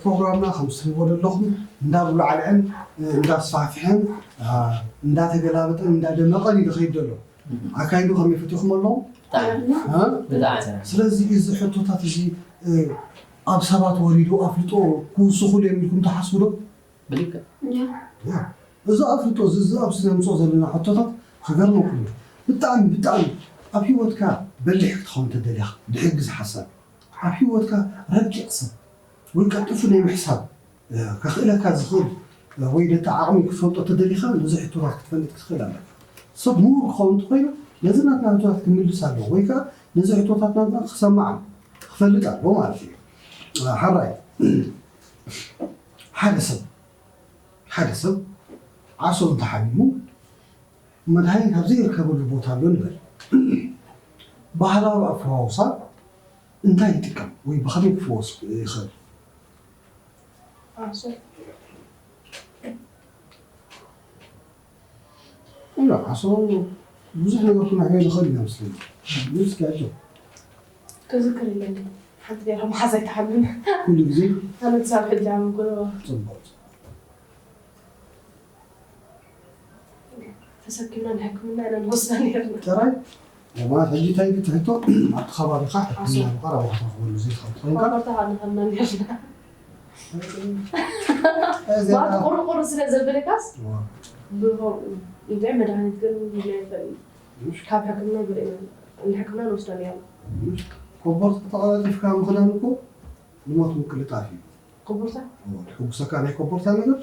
ፕሮግራምና ከም ትሪእዎ ዘለኹም እንዳብላዕልዐን እንዳስፋሕፍሐን እንዳተገላበጠን እንዳደመቐን እዩ ዝኸይድ ዘሎ። ኣካይዱ ከመይ ፈቲኹም ኣለኹም? ስለዚ እዚ ሕቶታት እዚ ኣብ ሰባት ወሪዱ ኣፍልጦ ክውስኹሉ እዮም ኢልኩም ትሓስቡ ዶ? ብልክዕ። እዚ ኣፍልጦ እዚ ኣብዚ ነምፅኦ ዘለና ሕቶታት ክገርመኩም እዩ። ብጣዕሚ ብጣዕሚ ኣብ ሂወትካ በሊሕ ክትኸውን ተደሊኻ ብሕጊ ዝሓሰብ ኣብ ሂወትካ ረቂቕ ሰብ ወይ ቀልጢፉ ናይ ምሕሳብ ከኽእለካ ዝኽእል ወይ ነቲ ዓቕሚ ክትፈልጦ ተደሊኻ ነዚ ሕቶታት ክትፈልጥ ክትኽእል ኣለካ። ሰብ ምሁር ክኸውን እንተኾይኑ ነዚ ናትና ሕቶታት ክምልስ ኣለዎ ወይ ከዓ ነዚ ሕቶታት ናትና ክሰማዕ ክፈልጥ ኣለዎ ማለት እዩ። ሓራይ ሓደ ሰብ ሓደ ሰብ ዓሶ እንተሓሚሙ መድሃኒት ኣብ ዘይርከበሉ ቦታ ኣሎ ንበል። ባህላዊ ኣፈዋውሳ እንታይ ይጥቀም ወይ ብኸመይ ክፍወስ ይኽእል? ዓሶ እያ ዓሶ ብዙሕ ነገር ክነዕዮ ንኽእል ኢና ምስለኒ። እስኪ ኣጆ ክዝክር ኣለኒ ሓንቲ ገይራ መሓዛይ ትሓምም ኩሉ ግዜ ኣነ ክሳብ ሕጂ ዓምምኩ ፅቡቅ ተሰኪምና ንሕክምና ኢና ንወስዳ ነርና ጥራይ ማለት ሕጂ እንታይ ትሕቶ ኣብቲ ከባቢኻ ሕክምና ብቐረባ ክትረኽበሉ ዘይትኽእል ኮይንካ ኮበርታ ንኸና ነርና እዚኣ ማለት ቁርቁር ስለ ዘበለካስ ዋ፣ እንታይ መድሃኒት ግን ይብላ ይፈል ካብ ሕክምና ብርና ንሕክምና ንወስዳ ነርና ኮቦርታ ተቐላጢፍካ ምኽዳን እኮ ንሞት ምቅልጣፍ እዩ። ኮበርታ ሕጉሰካ ናይ ኮቦርታ ነገር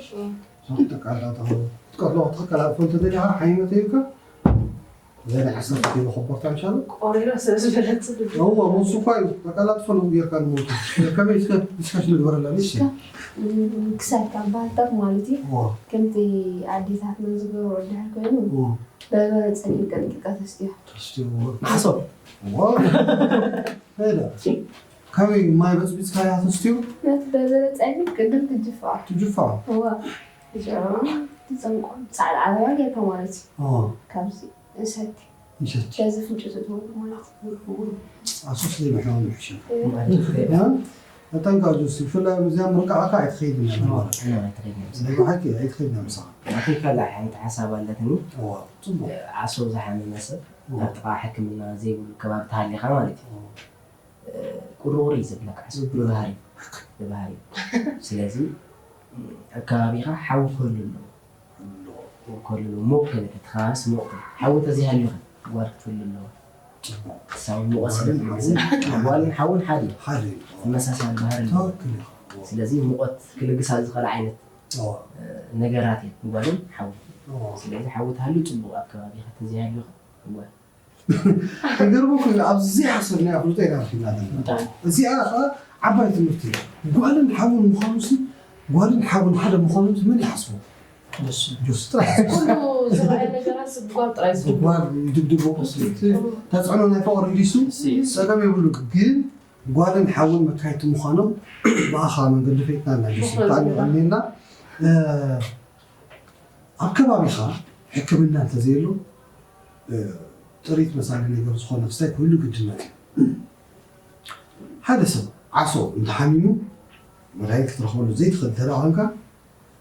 ትቀልጣጠፎ ትቀልጦ ክትቀላጥፎ እንተደሊኻ ሓይመት ይብካ ዘይ ናይ ዓሰርተ ኪሎ ኮቦርታ ምሻሉ ቆሪራ ስለ ዝበለት ጽቡቅ እዋ ሞሱ እኳ እዩ ተቀላጥፎ ነው ጌርካ ንሞቱ ከመይ እስከ ዲስካሽ ንግበረላ ንሽ ክሳይ ካብ ባህልታት ማለት እዩ እዋ ከምቲ ኣዴታትና ዝገብሮ ድሕር ኮይኑ እዋ በርበረ ጸሊም ቀንጢካ ተስትዮ ተስትዮ ማዕሶ እዋ ሄዳ ከመይ ማይ በጽቢጽካ ያ ተስትዮ ነቲ በርበረ ጸሊም ቅድም ትጅፋ ትጅፋ እዋ ትጨምሮ ትጸምቆ ጻዕዳ ዓለባ ጌርካ ማለት እዩ እዋ ካብዚ እሰቲ ይሰቲ በዚ ፍንጭ ትጥወሉ ማለት እዩ ኣሶስ ዘይምሕማም ይሕሸ ማለት እዩ። ተጠንቀቅ ጆሲ ብፍላይ እዚኣ ምርቃዕካ ኣይትኸይድን እያ ማለት እና ኣይትኸይድን እያ። ናይ ብሓቂ ኣይትኸይድን እያ ምሳኻ ኣኺልካ ሓንቲ ሓሳብ ኣለትኒ እዋ ጽቡቅ ዓሶ ዝሓመመ ሰብ ኣብ ጥቓ ሕክምና ዘይብሉ ከባቢ ተሃሊኻ ማለት እዩ ቁርቁር እዩ ዝብለካ ዓሶ ብባህሪ ብባህሪ ስለዚ ኣብ ከባቢኻ ሓዊ ክህሉ ኣለዎ ከልሉ ሞቅ ክብል እቲ ከባቢስ ሞቅ ክብል ሓዊ ተዘይሃልዩ ኸ ጓል ክትህሉ ኣለዋ ክሳብ ሙቐት ስለ ዝመልስ ጓልን ሓውን ሓደ እዩ ሓደ እዩ ተመሳሳሊ ባህሪ ኣለዎ ትክክል ኢኻ ስለዚ ሙቐት ክልግሳ ዝኽእል ዓይነት እዋ ነገራት እዩ ጓልን ሓውን እዋ ስለዚ ሓዊ ተሃልዩ ፅቡቕ ኣብ ከባቢኻ ተዘይሃልዩ ኸ ጓል ይገርመኩም እዩ ኣብዚኣ ሰብ ናይ ኣፍልጦ ኢና ረኪብና ዘለና እዚኣ ከዓ ዓባይ ትምህርቲ እዩ ጓልን ሓውን ምዃኑ ሲ ጓልን ሓውን ሓደ ምዃኑ ሲ መን ይሓስቦ ጆስ ጥራሕ ኩሉ ዝረኣየ ነገራት ብጓል ጥራይ ዝድግሞ ጓል ይድብድቦ ተፅዕኖ ናይ ፍቅሪ ዲሱ ፀገም የብሉ ግን ጓልን ሓውን መካየድቲ ምዃኖም ብኣኻ መንገዲ ፈይጥና እና ጆስ ብጣዕሚ የቐንየልና ኣብ ከባቢኻ ሕክምና እንተዘየሎ ጥሪት መሳሊ ነገር ዝኾነ ክስታይ ክህሉ ግድነት እዩ ሓደ ሰብ ዓሶ እንተሓሚሙ መድሃኒት ክትረኽበሉ ዘይትኽእል እንተ ኮይንካ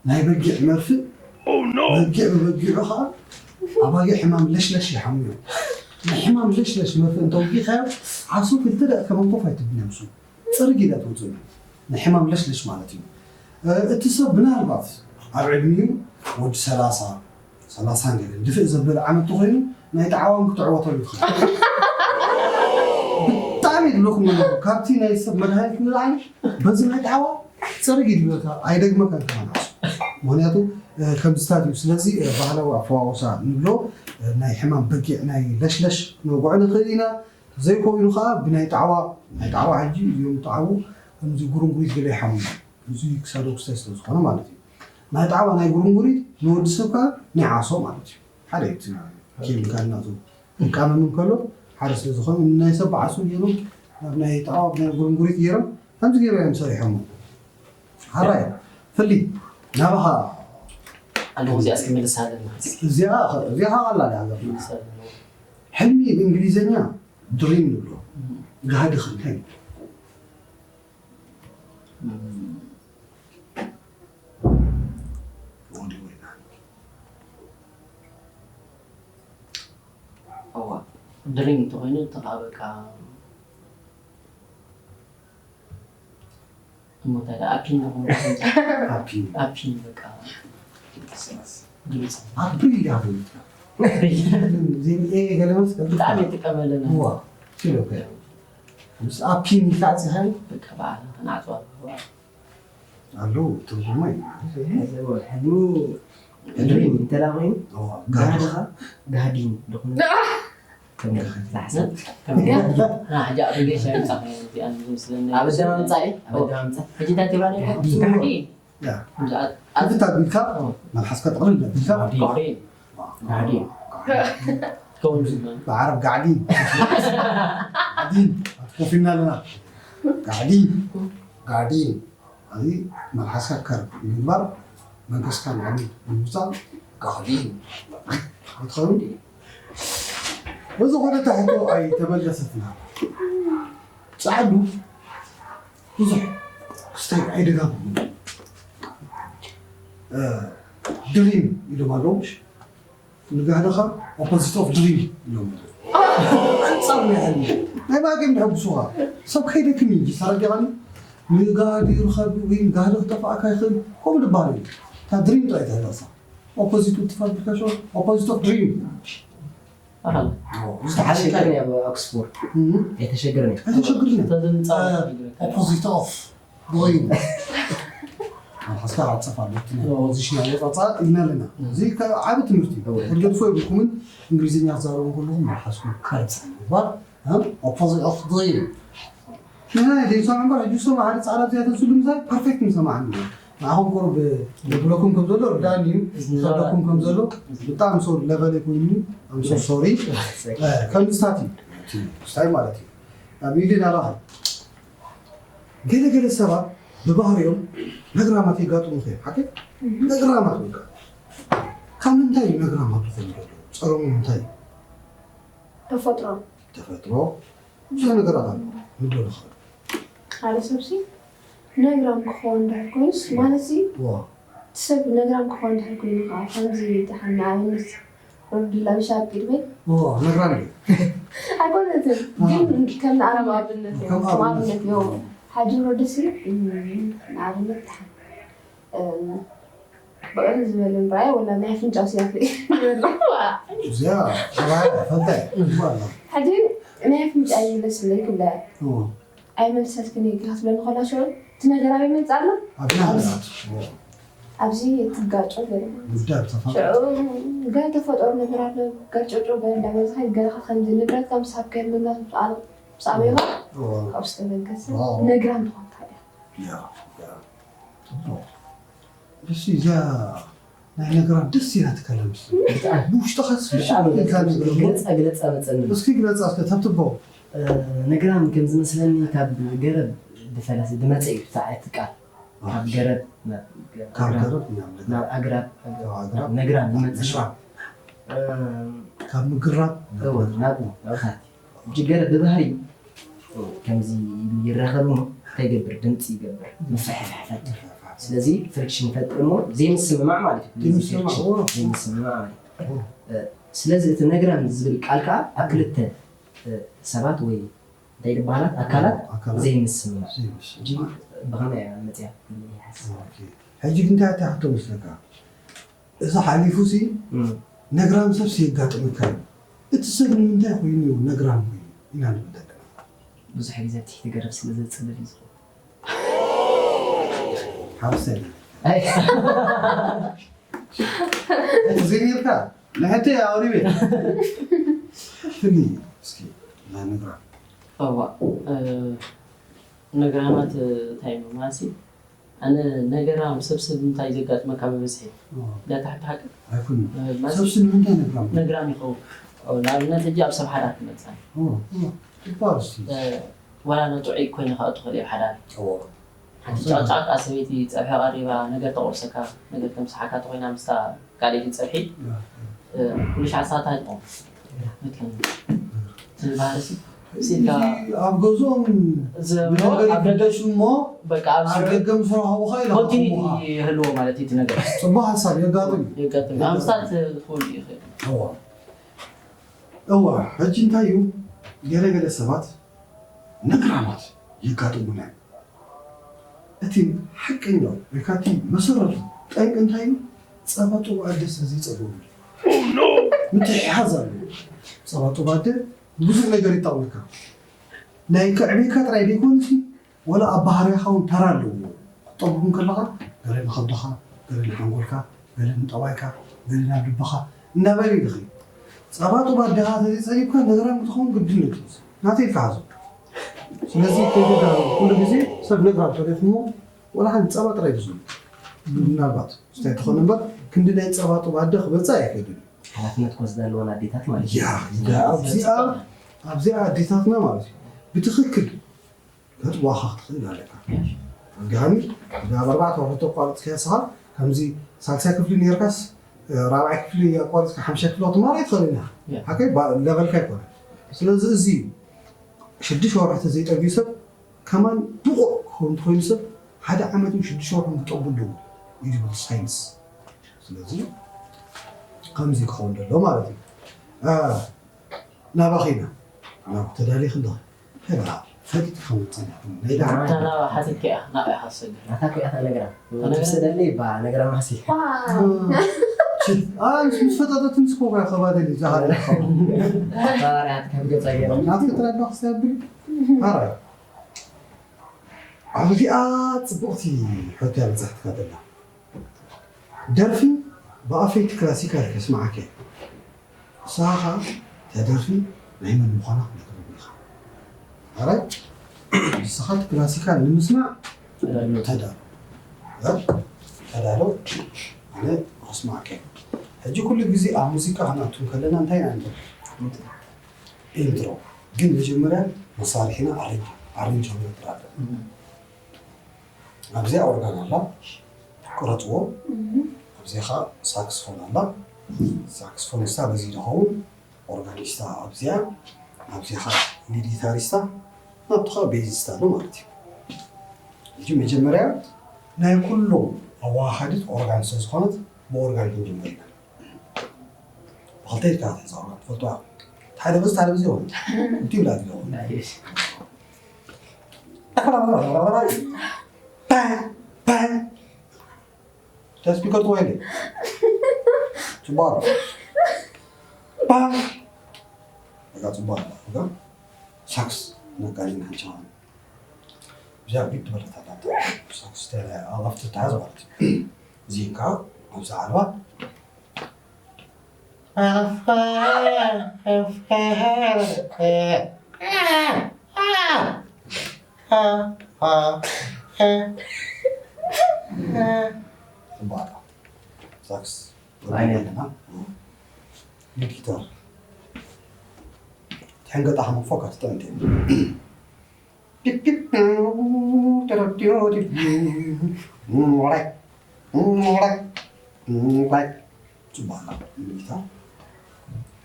ናይ በጊዕ መርፍእ በጊዕ ብበጊዑ ከዓ ኣባጊዕ ሕማም ለሽለሽ ይሓሙ እዮም ናይ ሕማም ለሽለሽ መርፍእ እንተወጊእካዮ ዓሶ ክልተ ደቂ ከመንኮፍ ኣይትብልዮም ሱ ፅርግ ኢላ ትውፅእ ናይ ሕማም ለሽለሽ ማለት እዩ እቲ ሰብ ምናልባት ኣብ ዕድሚኡ ወዲ ሰላሳ ሰላሳ ገለ ድፍእ ዘበለ ዓመት ተኮይኑ ናይ ጣዕዋም ክትዕወተሉ ትኽእል ብጣዕሚ ይብለኩም ኣለኹ ካብቲ ናይ ሰብ መድሃኒት ንላዕሊ በዚ ናይ ጣዕዋ ፅርግ ይድበካ ኣይደግመካ ከማን ዓሱ ምክንያቱ ከምዝታት እዩ ስለዚ ባህላዊ ኣፈዋወሳ ንብሎ ናይ ሕማም በጊዕ ናይ ለሽለሽ ክንወግዖ ንኽእል ኢና ዘይኮይኑ ከዓ ብናይ ጣዕዋ ናይ ጣዕዋ ሕጂ እዮም ጣዕዉ ከምዚ ጉርንጉሪት ገለ ይሓሙ እዚ ክሳዶ ክስታይ ስለ ዝኾነ ማለት እዩ ናይ ጣዕዋ ናይ ጉርንጉሪት ንወዲ ሰብ ከዓ ናይ ዓሶ ማለት እዩ ሓደ እዩ እቲ ኬሚካል ናቱ ክቃመም እንከሎ ሓደ ስለ ዝኾነ ናይ ሰብ ብዓሶ ገይሮም ናብ ናይ ጣዕዋ ናይ ጉርንጉሪት ገይሮም ከምዚ ገይሮም እዮም ሰሪሖሞ ሓራይ ፍሊ ናባኻ ኣለኹ እዚኣ እስኪ መልስ ኣለና እዚኣ እዚኣ ኣላ ሃገርና ሕልሚ ብእንግሊዝኛ ድሪም ንብሎ ጋህዲ ክንታይ እዋ ድሪም እንተኾይኑ እንተ ከዓ በቃ እሞ እንታይ ደኣ ኣፒን ዝኾነ ኣፒን ኣፒን በቃ ግልጽ ኣፕሪል እያ ፈሊጥካ ዜንኤ ገለ መስቀል ብጣዕሚ ይጥቀመለና እዋ ሲሎከ ምስ ኣፒን ይካዕፅኻይ በቃ በዓል ክንዓፅዋ ኣለዎ ኣለዉ ትርጉማ እዩ ሕልሚ ድሪም እንተላ ኮይኑ ጋህድኻ ጋህዲን ዝኾነ ከም ዝሓሰብ ሕጂ ኣብ ገሻ ይፃ እዚኣ ምስለና ኣብ ኣደማምፃ እዩ ኣብ ኣደማምፃ ሕጂ እንታይ ትብላ ነይራ ጋህዲ ጋህዲ ክፍት ኣቢልካ መልሓስካ ጥቕልል ኣቢልካ ጋህዲ ጋህዲ ትኸውን ዝብለን ብዓረብ ጋዕዲን ጋዕዲን ኮፊና ኣለና ጋዕዲን ጋዕዲን እዚ መልሓስካ ከር ምግባር መንፈስካ ንዕሊ ንምውፃእ ጋዕዲን ክትኸውን በዚ ኮነ ሕቶ ኣይተመለሰትና ፃዕዱ ብዙሕ ክስታይ ኣይደጋግሙ ድሪም ኢሎም ኣለዉ ንጋህድኻ ኦፖዚት ኦፍ ድሪም ኢሎም ኣንፃር ናይ ሕልሚ ናይ ማገም ድሕጉሱኻ ሰብ ከይደክም እዩ ተረዲኻኒ ንጋህዲ ይርኸብ ወይ ጋህዲ ክጠፋእካ ይኽእል ከምኡ ዝበሃል እዩ እታ ድሪም ጥራይ ትሕዛ ሳ ኦፖዚት ትፈልጥ ከሾ ኦፖዚት ኦፍ ድሪም ኣይተሸግርን እያ ኦክስፎርድ ኣይተሸግርን እያ ኣይተሸግርን ተዘንፃ ኦፖዚት ኦፍ ዶይን ሓስካ ዓፀፋ ፖዚሽን ኣወፃፃ ኢና ኣለና እዚ ዓብ ትምህርቲ እዩ ክትገድፎ የብልኩምን እንግሊዝኛ ክዛረቡ ከለኹም ሓስኩም ካልፃ ምግባር ኦፖዚት ኦፍ ዶይን ንሕና ዘይሰማዕ እምበር ሕጂ ሰማ ሓደ ፃዕዳ ብዚኣ ተዝህሉ ምሳይ ፐርፌክት ምሰማዕኒ ንዓኹም ቁሩብ የብለኩም ከም ዘሎ ርዳእኒ እዩ ዝረዳኩም ከም ዘሎ ብጣዕሚ ሰው ለቨለ ኮይኑ ኣምሶ ሶሪ ከምዝታት እዩ ስታይ ማለት እዩ ኣብ ሚድያ ናባሃል ገለ ገለ ሰባት ብባህሪኦም ነግራማት የጋጥሙ ኸ ሓቂ ነግራማት በቃ ካብ ምንታይ እዩ ነግራማት ዝኾኑ ዘለዉ ፀረሙ ምንታይ እዩ ተፈጥሮ ተፈጥሮ ብዙሕ ነገራት ኣሎ ንብሎ ንኽእል ሓደ ሰብሲ ነግራም ክኸውን ድሕር ኮይኑስ ማለት ሲ ዋ እቲ ሰብ ነግራም ክኸውን ድሕር ኮይኑ ከዓ ከምዚ ድሓን ንኣብነት ወርድላ ብሻብ ቅድመይ ዋ ነግራም እዩ ኣይኮነትን ግን ከም ንኣብነት ከም ከም ኣብነት ኣብነት ዮ ሓጂ ወርድሲ ንኣብነት ድሓን ብቕል ዝበለ ንረኣየ ወላ ናይ ኣፍንጫ ሲያፍ ዝበሎ እዚኣ ተባሂላ ፈልጣ እየ እዋ ኣላ ሕጂ ናይ ኣፍንጫ ይመለስለይ ክብላ እዋ ኣይመልሰልክን እየ ክትብለኒ ከላ ሽዑ እቲ ነገር ኣበይ መፅእ ኣሎ ኣብና ሃላት እዋ ኣብዚ ትጋጮ ገለ ጉዳይ ተፋ ሽዑ ገለ ተፈጠሩ ነገር ኣሎ ገርጨጮ ገለ እንዳበዝኻ ገለኻ ከምዚ ንብረትካ ምስ ሃብከ ምግናት ምስ ኣበይኻ እዋ ካብኡ ዝተበገሰ ዋው። ነግራም ትኾንካ እያ ያ ያ ጽቡቕ እሺ እዛ ናይ ነግራም ደስ ኢላትካ ለምስ ብውሽጥኻስ ብጣዕሚ ግለፃ ግለፃ መፀኒ እስኪ ግለፃ እስከ ተብትቦ ነግራም ከም ዝመስለኒ ካብ ገረብ ብፈለሲ ዝመፀ እዩ ብዛዕባ እቲ ቃል ካብ ገረብ ናብ ካብ ኣግራብ- ገረብ ናብ ነግራም ናብ ኣግራብ ካብ ኣግራብ ነግራም ዝመፀ ነግራም እ፣ ካብ ምግራብ እወ፣ ናብኡ ናብታት ሕጂ ገረብ ብባህሪ ከምዚ ኢሉ ይራኸብ እሞ እንታይ ይገብር ድምፂ ይገብር ምፍሕፍሕፈጥ ስለዚ ፍሪክሽን ይፈጥር እሞ ዘይምስምማዕ ማለት እዩ ዘይምስምማዕ፣ ፍሪክሽን እወ። ዘይምስምማዕ ማለት እዩ እወ። እ፣ ስለዚ እቲ ነግራም ዝብል ቃል ከዓ ኣብ ክልተ እ፣ ሰባት ወይ እንታይ ዝበሃላት ኣካላት ኣካላት። ዘይምስምማዕ ዘይምስምማዕ። ሕጂ ብኸመይ እያ መፅያ ኢለ ይሓስብ ኦኬ። ሕጂ ግን እንታይ እታ ሕቶ መስለካ እዚ ሓሊፉ ሲ እም። ነግራም ሰብ ሲ የጋጥመካ እዩ እቲ ሰብ ንምንታይ ኮይኑ እዩ ነግራም ኮይኑ ኢና ንብል ዘለና ብዙሕ ግዜ ኣብ ትሕቲ ገረብ ስለ ዘፅልል እዩ ዝኸውን ሓብሰል ኣይ፣ እዚ ኔርካ ንሕተ ኣውሪበ ፍሊ እስኪ ናይ ነግራም እዋ ነግራማት እንታይ እዩ ማሲ ኣነ ነገራም ሰብስብ እንታይ ዘጋጥመካ ብብዝሒ ዳታ ሓቂ ሓቂ ኣይኩን ማለት ሰብሲ ንምንታይ ነግራም ነግራም ይኸውን ንኣብነት ሕጂ ኣብ ሰብ ሓዳር ክመፅእ ይባል እስቲ ዋላ ነጥዑይ ኮይነ ከዓ ትኽእል እዩ ሓዳር ሓንቲ ጫቅጫቅ ከዓ ሰበይቲ ፀብሒ ቀሪባ ነገር ተቆርሰካ ነገር ተምስሓካ ተኮይና ምስታ ካልኣይቲ ፀብሒ ኩሉ ሻዕ ሳታ ይቆም ትልባህርሲ ኣብ ገዝኦም ዝብሎ ኣብ ደገ ደገሽ እሞ በቃ ኣብዚ ኣብ ደገ ምስ ረኸቡኻ ኮንቲኒቲ ኢለኹምኻ ይህልዎ ማለት እዩ እቲ ነገር ፅቡቅ ሓሳብ የጋጥም እዩ የጋጥም ኣምሳት ክኸውን ይኽእል እዋ እዋ፣ ሕጂ እንታይ እዩ? ገለ ገለ ሰባት ነግራማት የጋጥሙና እዮም። እቲ ሓቀኛው ወይ ከዓ እቲ መሰረቱ ጠንቂ እንታይ እዩ? ጸባ ጡብ ኣደ ስለ ዘይጸግቦም እዩ። ምትሕሓዝ ኣለዎ። ጸባ ጡብ ኣደ ብዙሕ ነገር ይጠቕመካ። ናይ ከዕብየካ ጥራይ ዘይኮነሲ፣ ወላ ኣብ ባህርያኻ እውን ተራ ኣለዎ። ክትጠቡ ከለኻ፣ ገለ ንኸብድኻ፣ ገለ ንሓንጎልካ፣ ገለ ንጠባይካ፣ ገለ ናብ ልብኻ እንዳበለ ይልኸ። ጸባ ጡብ ኣደኻ ተዘይጸጊብካ ነግራም ክትኸውን ግድን እዩ። ናተይ ኢልካ ሓዞ። ስለዚ ከይገዳ ኩሉ ግዜ ሰብ ነግራም ተሪኽሞ፣ ወላ ሓንቲ ጸባ ጥራይ እዩ ዝብሉ። ምናልባት ስታይ ትኾን እምበር፣ ክንዲ ናይ ጸባ ጡብ ኣደ ክበጽእ ኣይክእልን እዩ። ሓላፍነት ክወስዳ ኣለወን ኣዴታት ማለት እዩ። ያ፣ ያ፣ ኣብዚኣ፣ ኣብዚኣ ኣዴታትና ማለት እዩ። ብትኽክል ከጥዋኻ ክትኽእል ኣለካ። ያ። ገሃኒ፣ ኣብ ኣርባዕተ ወርሒ ተቋርጽካ ንስኻ፣ ከምዚ ሳልሳይ ክፍሊ ነርካስ፣ ራብዓይ ክፍሊ ኣቋሪጽካ ሓምሻይ ክፍሊ ክትማር ኣይትኽእልን ኢኻ። ያ። ሓቀይ ባ-፣ ለቨልካ ኣይኮነን። ስለዚ እዚ እዩ። ሽዱሽተ ወርሒ ተዘይጠብዩ ሰብ ከማን ብቑዕ ክኸውን እንተኾይኑ ሰብ ሓደ ዓመት እዩ ሽዱሽተ ወርሒ ክጠቡ ኣለዎ እዩ ዝብል ሳይንስ። ስለዚ ከምዚ ክኸውን ዘለዎ ማለት እዩ። አ፣ ናባኺ ኢና። ናብ ተዳሊኺ ኣለኺ። ሄላ፣ ፈሊጥኪ ከም ዝጸንሕኪ። ናይ ደሓን እታ ናባ ሓቲትካ ኢኻ፣ ናባ ኢኻ ትሰግር። ናታ እኮ እያ እታ ነግራ። ተነግራ? ትብሰለለይ ባ፣ ነግራ ማሲ። ዋ። ሽት፣ አ፣ ምስ፣ ምስ ፈጠጠትንስ እኮ እያ ከባደል እዩ፣ ዝሃለ እኮ። ኣባባሪ ኣትካ ብገጻ ገይሮም። ናትኪ ጥራይ ዶ ክስታይ ኣቢሉ? ኣረ። ኣብዚኣ ጽቡቕቲ ሕቶ እያ በጻሕትካ ዘላ። ደርፊ ብኣፈይቲ ክላሲካል ከስምዓካ እየ። ንስኻ ኸኣ እታ ደርፊ ናይ መን ምዃና ክትነግረኒ ኢኻ። ኣራይ፣ ንስኻ እቲ ክላሲካል ንምስማዕ ተዳሎ። ተዳሎ። እ? ተዳሎ። ኣነ ከስምዓካ እየ። ሕጂ ኩሉ ግዜ ኣብ ሙዚቃ ክንኣቱ ከለና እንታይ ኢና ንብል? ኢንትሮ። ግን መጀመርያ መሳርሒና ኣሬንጅ፣ ኣሬንጅ ክንገብር ኣለና። ኣብዚኣ ኦርጋን ኣላ፣ ቅረጽዎ። ኣብዚኣ ኸኣ ሳክስፎን ኣላ። ሳክስፎኒስታ በዚ ዝኸውን፣ ኦርጋኒስታ ኣብዚኣ፣ ኣብዚኣ ኸኣ ሊድ ጊታሪስታ፣ ናብቲ ኸኣ ቤዚስታ ኣሎ ማለት እዩ። ሕጂ መጀመርያ ናይ ኩሎም ኣወሃሃዲት ኦርጋን ስለ ዝኾነት፣ ብኦርጋን ክንጅምር ኢና። ብኽልተ ኢድካ ክትሕዛ ኦርጋን ትፈልጦ ኢኻ። ሓደ በዚ፣ ሓደ በዚ ይኸውን። እቲ ይብላ ትኸውን። ናይስ። ፓ፣ ፓ። እታ ስፒከር ትኾይን። ጽቡቕ ኣሎ። ፓ። በቃ ጽቡቕ ኣሎ። በቃ ሳክስ ነጋሪና ሓንቲ ኸዓ። እዚኣ ቢት ትበለት ኣላ። ሳክስ ተለ ኣብ ኣፍቲ ትሓዝ ማለት እዩ። እዚን ከዓ ኣብዛ ዓለባ። ጽቡቕ። ሳክስ። ኣይ። ኣለና። ጊታር። ተሐንገጣ ኸም ፎካ ትጠንት። ፒፕ ፒፕ። ተረዲዮ። ሞራይ። ሞራይ። ሞራይ። ጽቡቕ። ጊታር።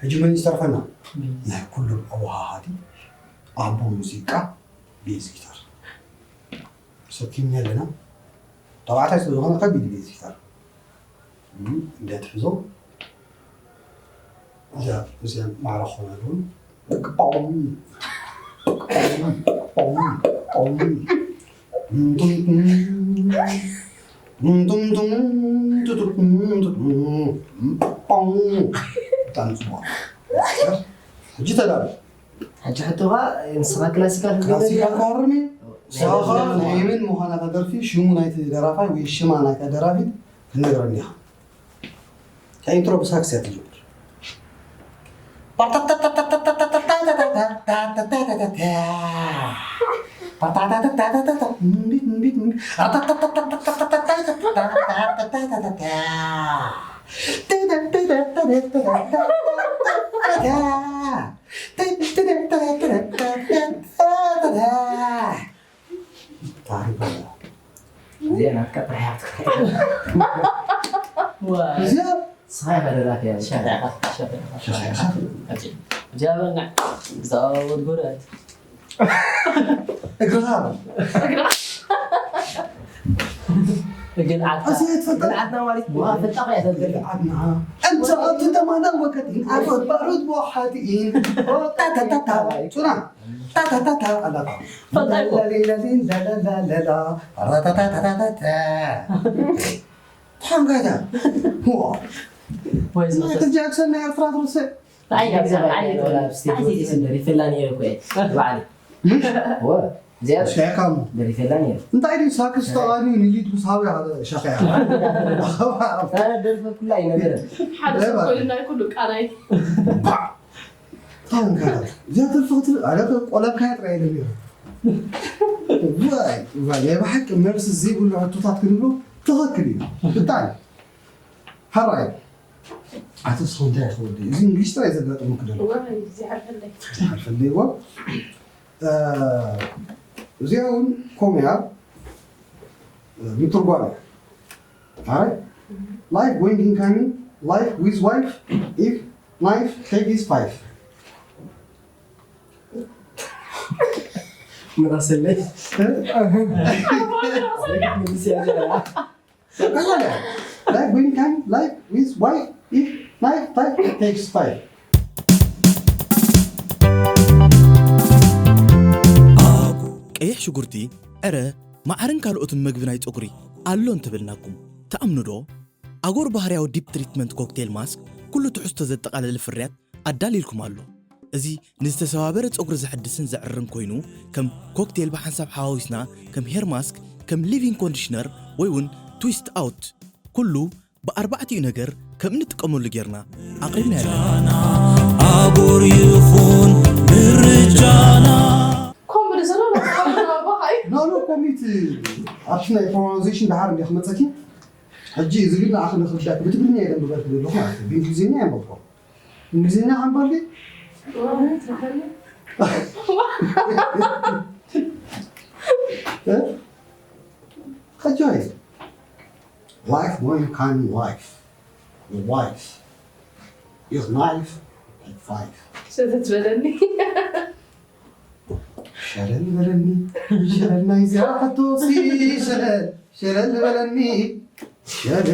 ሕጂ መን ዝተርፈና? ቤዝ። ናይ ኩሎም ኣወሃሃዲ ኣቦ ሙዚቃ ቤዝ ጊታር። ሰኪምኒ ኣለና። ተባዕታይ ስለ ዝኾነ ከቢድ ቤዝ ጊታር። እም፣ እንዴት ሕዞ? እዚኣ፣ እዚኣ ማዕረ ኾነ እውን። ጳውም፣ ጳውም፣ ጳውም። ዱም፣ ዱም፣ ዱም፣ ዱም፣ ዱም፣ ዱም፣ ዱም፣ ዱም፣ ዱም፣ ዱም፣ ዱም። ጳውም። ብጣዕሚ ጽቡቕ። ሕጂ ተዳሎ። ሕጂ ሕቶኻ ንስኻ ክላሲካል ክትገብር ክላሲካል ኢኻ? ክወርም እዩ። ናይ ሳኻ ደርፊ ናይ መን ምዃና እታ ደርፊ፣ ሽሙ ናይቲ ደራፋይ ወይ ሽማ ናይታ ደራፊት ክትነግረኒ ኢኻ። እታ ኢንትሮ ብሳክስ እያ ትጅምር። ታሪክ እዚኣ ናትካ ጥራሕ እያ ክትከታተል። ዋይ። እዚኣ ንስኻ ኢኻ ደራፊ እያ። ሸኺዕኻ፣ ሸኺዕኻ። ሸኺዕኻ። እዚኣ በናዕ፣ ብዛዕባ ወድ ጎዳት። እግርኻ። እግን ዓድካ። እዚኣ ትፈልጣ? እግን ዓድና ማለት ዋ፣ ፍልጣ እያ ዘብል። እግን ዓድና። أنت أنت ما نوكتين أفضل بارود بوحاتين. تا تا تا تا. ሱና። تا تا تا تا. ኣላታ። ፈጣሪ እኮ። ላሊላሊን ላላላላላ። ራታታታታታ። ታንጋታ። ዋ። ወይ ዝመሰል። ማይክል ጃክሰን ናይ ኤርትራ ትርስዕ። ኣይደርሰን፣ ኣይደርሰን። ኣብ ስቴጅ ወጺኤ ደሪፈላ ነይረ እኮ እየ። ባዕለይ። ምሽ? ወ፣ እዚኣ ሽካያካ እሞ። ደሪፈላ ነይረ። እንታይ ድዩ ሳክስ ተቓንዩ ንሊድ ምስ ሃወ ሓደ ሸኸያ? ኣነ ደርፈ ኩላ ኣይነበረን። ሓደ ሰብ እባክህ። ኮይኑ ናይ ኩሉ ቃናይ። ባዕ! ታንካ። እዚኣ ተርፍኽት ኣለ ቆለብካ ጥራይ ኢለ ነይረ። ዋይ፣ ዋይ፣ ናይ ብሓቂ መልሲ ዘይብሉ ሕቶታት ክንብሎ ትኽክል እዩ። ብጣዕሚ። ሓራይ። ኣቶ ስኹም እንታይ ይኸውን? እዚ እንግሊሽ ጥራይ ዘጋጥመኩ ደሎ። ዋይ፣ እዚ ሓልፈለይ። ሓልፈለይ እዎ። እ፣ እዚኣ እውን ኮሚያ፣ እ፣ ምትርጓም እያ። ኣይ? Life going in coming, life with wife, if knife, take his five. ምራሰለይ። እ? ምልስ ያዘላ። Life going in coming, life with wife, if knife, five, takes five. ቀይሕ ሽጉርቲ፣ ዕረ፣ መዓርን ካልኦትን መግቢ ናይ ጸጉሪ ኣሎ እንተበልናኩም ትኣምኑ ዶ? ኣጎር ባህርያዊ ዲፕ ትሪትመንት ኮክቴል ማስክ ኩሉ ትሕዝቶ ዘጠቓለለ ፍርያት ኣዳልይልኩም ኣሎ። እዚ ንዝተሰባበረ ጸጉሪ ዘሐድስን ዘዕርን ኮይኑ፣ ከም ኮክቴል ብሓንሳብ ሓዋዊስና፣ ከም ሄር ማስክ፣ ከም ሊቪንግ ኮንዲሽነር ወይ እውን ትዊስት ኣውት፣ ኩሉ ብኣርባዕቲኡ ነገር ከም እንጥቀመሉ ጌርና ኣቕሪብና ኣለና። ኣጎር ይኹን ምርጫና። ኮምሪ ዘሎ ናባኻ እዩ። No, no, ኮሚት ኣብቲ ናይ ፕሮናውንሴሽን ድሓር እንዲያ ክመጸኪ። ሕጂ እዚ ግን ንኣኺ ንኽርዳእኪ ብትግርኛ እየ ደንብበልኪ ዘለኹ ማለት እዩ። ብእንግሊዝኛ የንበብኮ። እንግሊዝኛ ኣንበልኪ? እ? ከጆይ። Life going kind life. Your wife. Is life like five. ሰተት በለኒ። ሸለል በለኒ፣ ሸለል ናይዚኣ ሕቶሲ፣ ሸለል፣ ሸለል በለኒ፣ ሸለል።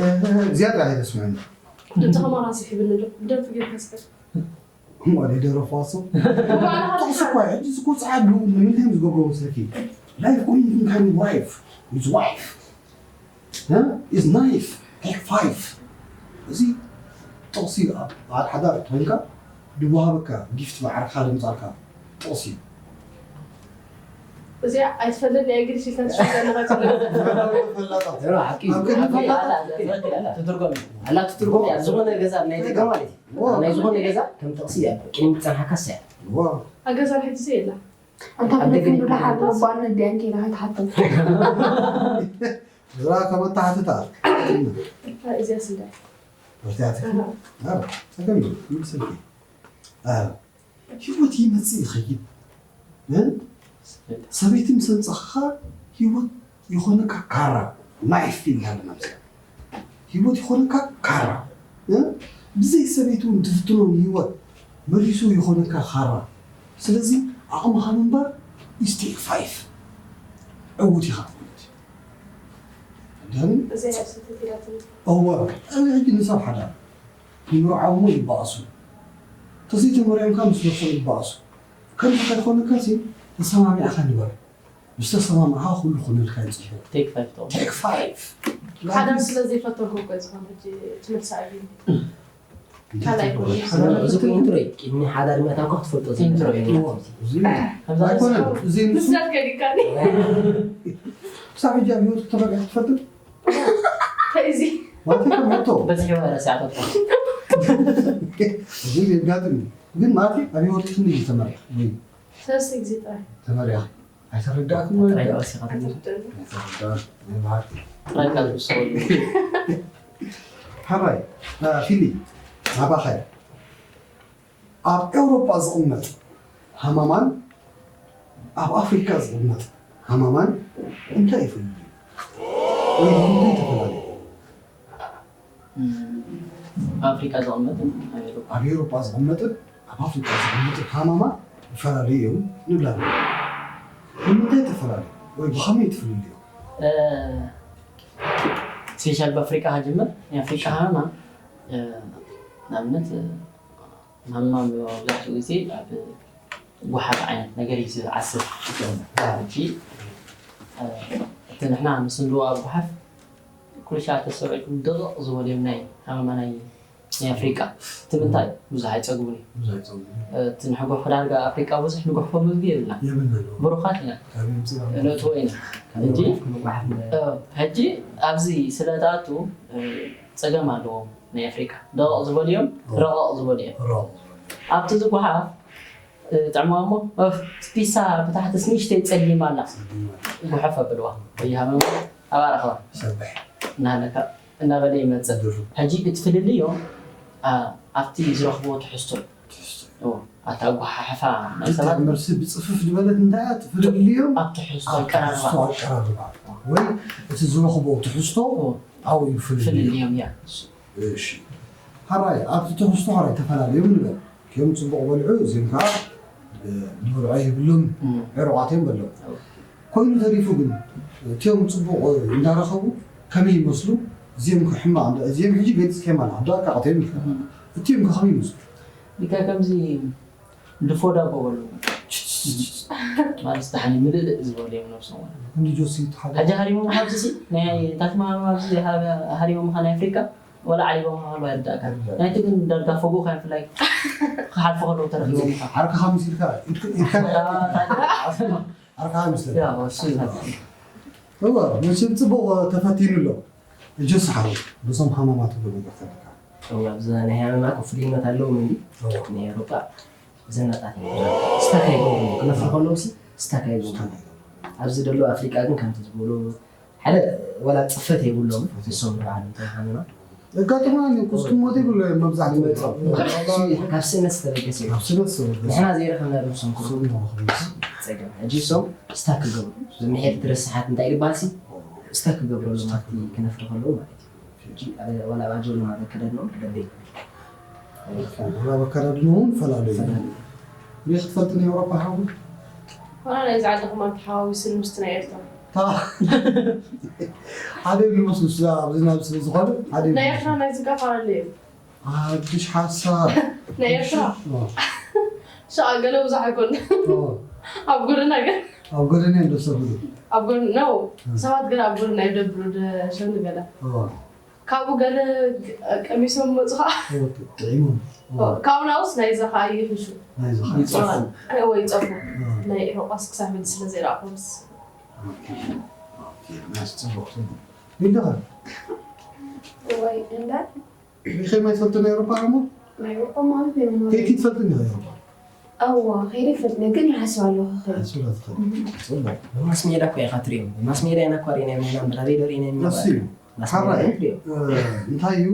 እዚኣ ጥራሕ እየ ዘስምዐኒ። ድምፅኻ ማራ ስሒብኒ ዶ? ብደርፊ ጌርካ ስሕብ። እሞ ደይ ደረፍዋ እሱ። እሞ ኣነ ጥቕሲ እኳ፣ ሕጂ እኮ ጸዓዱ ንምንታይ እዮም ዝገብርዎ መስለኪ? Life going in kind life with wife. እ? Is knife, take five. እዚ ጥቕሲ ኣብ በዓል ሓዳር ኮይንካ ድወሃበካ ጊፍት ማዕረ ካልእ ምጻልካ ጥቕሲ እዩ። እዚኣ ኣይትፈልጥን እያ፣ እንግሊሽ ኢልካ ትሽይጥ ዘለኻ ትብሎ። ፈላጣት። ሮ፣ ሓቂ እዩ። ኣብ ቅድሚ ሓቂ ፈላጣት። ኣላ፣ ትትርጎም። ኣላ ትትርጎም እያ። ዝኾነ ገዛ ናይ ደገ ማለት እዩ። ዋ። ናይ ዝኾነ ገዛ ከም ጥቕሲ እያ። ቅድሚ ትጸንሓካ እሳ እያ። ዋ። ኣብ ገዛ ሕጂ ዘይ የላ። ኣንታ ኣብ ደገ ብለኩም ዶ ይኮን ሓቂ ጥቕሲ? ባን እንዲያን ከይዳ ከይትሓተው። እዛ ከም ኣተሓትታ። እዚኣ ስንዳይ። ወርትያት። ኣሃ። ኣረ፣ ጸገም እዩ። ይምስልኪ። ኣረ፣ ህይወት ይመጽእ ይኸይድ። እ? ሰበይቲ ምስ ኣምጻእኻ ህይወት ይኾነካ ካራ። ናይፍ ኢልና ኣለና ምስላ። ህይወት ይኾነካ ካራ። እ? ብዘይ ሰበይቲ እውን ትፍትኖ ንህይወት መሊሱ ይኾነካ ካራ። ስለዚ ዓቕምኻ ምንባር is take five። ዕዉት ኢኻ ማለት እዩ። ደን እዚኣ እያ ሰተት ኢላትኒ። እወ፣ እዚ ሕጂ ንሰብ ሓዳር ይምርዓዉ ይበኣሱ። ተዘይተመርዕምካ ምስ ነብሶም ይበኣሱ። ከምዚ ከይኮነካሲ ተሰማሚዕኻ ንበር። ምስ ተሰማማዕኻ ኩሉ ክኾነልካ እዩ ጽቡቕ። ቴክ ፋይቭ ተቐበል። ቴክ ፋይቭ። ሓዳር ስለ ዘይፈተንኩ እኮ እዩ ዝኾነ ሕጂ ትምህርቲ ሰኣቢ። ካልኣይ ኮሌጅ። እዚ እኮ ኢንትሮ እዩ። ቅድሚ ሓዳር ምእታውካ ክትፈልጦ ኢንትሮ እዩ። ዘለካ። እዚ ከምዛ ኣይኮነን። እዚ ምስ ምስዳድ ከዲካኒ። ክሳብ ሕጂ ኣብ ህይወት ተመሪዕካ ትፈልጥ? እንታይ እዚ? ማለት ከም ሕቶ። በዝሒ ወረ ሰዓታት። እዚ የጋጥም እዩ። ግን ማለት ኣብ ህይወት ክንደይ እዩ ተመሪዕካ? ሰለስተ ግዜ ጥራይ። ተመሪዕካ? ኣይተረዳእክን ወይ? ጥራይ ወሲኻ ትብል። ኣይተረዳእክን። ናይ በሓቂ። ጥራይ ካብ ዝውሰኸሉ። ሓራይ፣ እ፣ ፊሊ፣ ናባኸ። ኣብ ኤውሮጳ ዝቕመጥ ሃማማን ኣብ ኣፍሪካ ዝቕመጥ ሃማማን እንታይ ይፍልልዩ? ወይ ብምንታይ ተፈላለዩ? እም፣ ኣብ ኣፍሪካ ዝቕመጥን ኣብ ኤውሮጳ። ኣብ ኤውሮጳ ዝቕመጥን ኣብ ኣፍሪካ ዝቕመጥን ሃማማ ይፈላለዩ እዮም ንብላ ኣለና። ብምንታይ ተፈላለዩ ወይ ብኸመይ ትፍልልዩ? እ፣ ስፔሻል ብኣፍሪካ ሃጅምር፣ ናይ ኣፍሪካ ሃማማ፣ እ፣ ንኣብነት፣ ሃማም መብዛሕትኡ ግዜ ኣብ ጓሓፍ ዓይነት ነገር እዩ ዝዓስል። ሕጂ እቲ ንሕና ንስንድዎ ኣብ ጓሓፍ ኩሉ ሻዕ ተሰሪዕኩም ደቐቕ ዝበሉ እዮም ናይ ሃመማ ናይ ናይ ኣፍሪቃ። እቲ ምንታይ ብዙሕ ኣይጸግቡን እዩ። እቲ ንሕጎ ዳርጋ ኣፍሪቃ ብዙሕ ንጎሕፎ ምግቢ የብልና። ብሩኻት ኢና። ነእትዎ ኢና። ሕጂ ኣብዚ ስለ ተኣቱ ጸገም ኣለዎም። ናይ ኣፍሪቃ ደቐቕ ዝበሉ እዮም። ረቐቕ ዝበሉ እዮም። ኣብቲ ዝጓሓፍ ጥዕምዋ እሞ ፒሳ ብታሕቲ ስኒሽተይ ጸሊማ ኣላ። ጉሐፍ ኣብልዋ። ወይሃመማ ኣባራኽባ። ሰብሕ። እናሃለካ እናበለ ይመጽእ። ሕጂ እቲ ፍልልዮም ኣብቲ ዝረኽብዎ ትሕዝቶ እዩ። ኣታ ኣጓሓሕፋ ናይ ሰባት መልሲ ብጽፍፍ ዝበለት እንታይ እያ? እቲ ፍልልዮም ኣብ ትሕዝቶ ኣቀራርባ። ወይ እቲ ዝረኽብዎ ትሕዝቶ ኣብኡ እዩ ፍልልዮም። ፍልልዮም እያ። እሺ። ሓራይ ኣብቲ ትሕዝቶ ሓራይ ተፈላለዮም ንበል። እቲኦም ጽቡቕ በልዑ፣ እዚኦም ከኣ ንበልዖ የብሉን፣ ዕሩቓት እዮም በሎም። ኮይኑ ተሪፉ ግን እቲኦም ጽቡቕ እንዳረኸቡ ከመይ ይመስሉ? እዚኦም ከ ሕማቕ እንዳ-፣ እዚኦም ሕጂ ገሊጽካዮም ኣለኻ፣ ደቃቕት እዮም ኢልካ። እቲኦም ከ ከመይ ይመስሉ? ቢካ ከምዚ ድፎ ዳቦ በሉ። ማለት ደሓን ምልእልእ ዝበሉ እዮም ነብሶም። እንዲ ጆሲ ሓደ ሕጂ ሃሪሞም ካብዚ ሲ ናይ ታትማ ኣብዚ ሃሪሞም ኻ ናይ ኣፍሪካ ወላ ዓሊቦም ኻ ከልዋ ይርዳእካ። ናይቲ ግን ዳርጋ ፈጉ ካ ብፍላይ ክሓልፉ ከለዉ ተረኺቦም ኻ። ዓርክኻ ምስ ኢልካ ኢድክ-፣ ኢድካ ዓርክኻ ምስ ኢልካ። ያ፣ እሱ እዩ። እወ፣ መቸም ጽቡቕ ተፈቲኑ ኣሎ። እጆስ ሓወይ፣ በዞም ሃማማት ትብሎ ነገር ከለካ። እወ፣ ኣብዚ ናይ ሃማማት ፍልይነት ኣለዎም እንዲ። እወ። ናይ ኤውሮጳ ዘናጣት እዮም። ስታክ ኣይገብሩን። ክነፍሩ ከለዉ ሲ ስታክ ኣይገብሩን። ስታክ ኣይገብሩን። ኣብዚ ደሎ ኣፍሪቃ ግን ከምቲ ዝበሎ ሓደ ዋላ ጽፈት የብሎም። ጽፈት ንሶም ንባዕሎም እቶም ሃማማት። የጋጥሙና እዮም። ኩስኩም ሞት ይብሉ እዮም መብዛሕትኦም። ይመጽኦም። እሱ ካብ ስእነት ዝተበገሰ እዩ። ካብ ስእነት ዝተበገሰ። ንሕና ዘይረኸብና ዶ ንሶም ክረኽቡ? ንሶም ንረኽቡ። ጸገም። ሕጂ እሶም ስታክ ክገብሩ። ምሒር ትረስሓት እንታይ ይባል ሲ? ስታክ ክገብረሎም ኣብቲ ክነፍሪ ከለዉ ማለት እዩ። ሕጂ ዋላ ኣብ ኣጀሎም ኣብ ኣከዳድንኦም ለበይ። ዋላ ኣብ ኣከዳድንኦም ፈላለዩ። ፈላለዩ። ሪኢኺ ትፈልጢ ናይ ኤውሮፓ ሓዊ? ዋላ ናይዚ ዓድኹም ኣብቲ ሓዋዊስን ምስቲ ናይ ኤርትራ። ታ-፣ ሓደ ይብሉ መስሉ ስለ ኣብዚ ናብ ስለ ዝኾነ ሓደ ይብሉ ናይ ኤርትራ መስሉ። ናይ ዝጋ ፈላለዩ እዩ። ሓድሽ ሓሳብ። ናይ ኤርትራ። ኦ። ሻ ገለ ብዙሕ ኣይኮን። ኦ። ኣብ ጎደና ግን። ኣብ ጎደና እዮም ደሰብሉ። ኣብ ጎደና ነው። እ። ሰባት ግን ኣብ ጎደና ይደብሩ ደሸኒ ገለ። ኦ። ካብኡ ገለ ቀሚሶም መጹ ኸዓ። ኦ፣ ጥዒሞም። ኦ። ካብኡ ናውስ ናይዛ ኸዓ ይሕሹ። ናይዛ ኸዓ። ይጸፉ። ወይ ይጸፉ። ኦ። ናይ ኤውሮጳስ ክሳብ ሕጂ ስለ ዘይረኣኹምስ። ኦኬ። ኦኬ። ናይስ ጽቡቕ፣ ጽቡቕ። ሊንዳ ኸ? ወይ እንዳ ሪኸ ማይ ትፈልጥ ናይ ኤውሮጳ እሞ? ናይ ኤውሮጳ ማለት ናይ ኤውሮጳ። ከይድኪ ትፈልጢ እንዲኺ ኤውሮጳ? እወ፣ ከይደ ይፈልጥ እየ፣ ግን ይሓስብ ኣለኹ ክኸይድ። ሓስብ ትኽእል። እህ። ጽቡቕ። ብማስ ሜዳ እኮ ኢኻ ትሪኦም። ብማስ ሜዳ ኢና እኮ ርኢናዮም፣ ሜዳ ብራዲዮ ዶ ርኢናዮም፣ እሱ እዩ። ማስ ሜዳ ሓራይ፣ ትሪኦም። እ፣ እንታይ እዩ?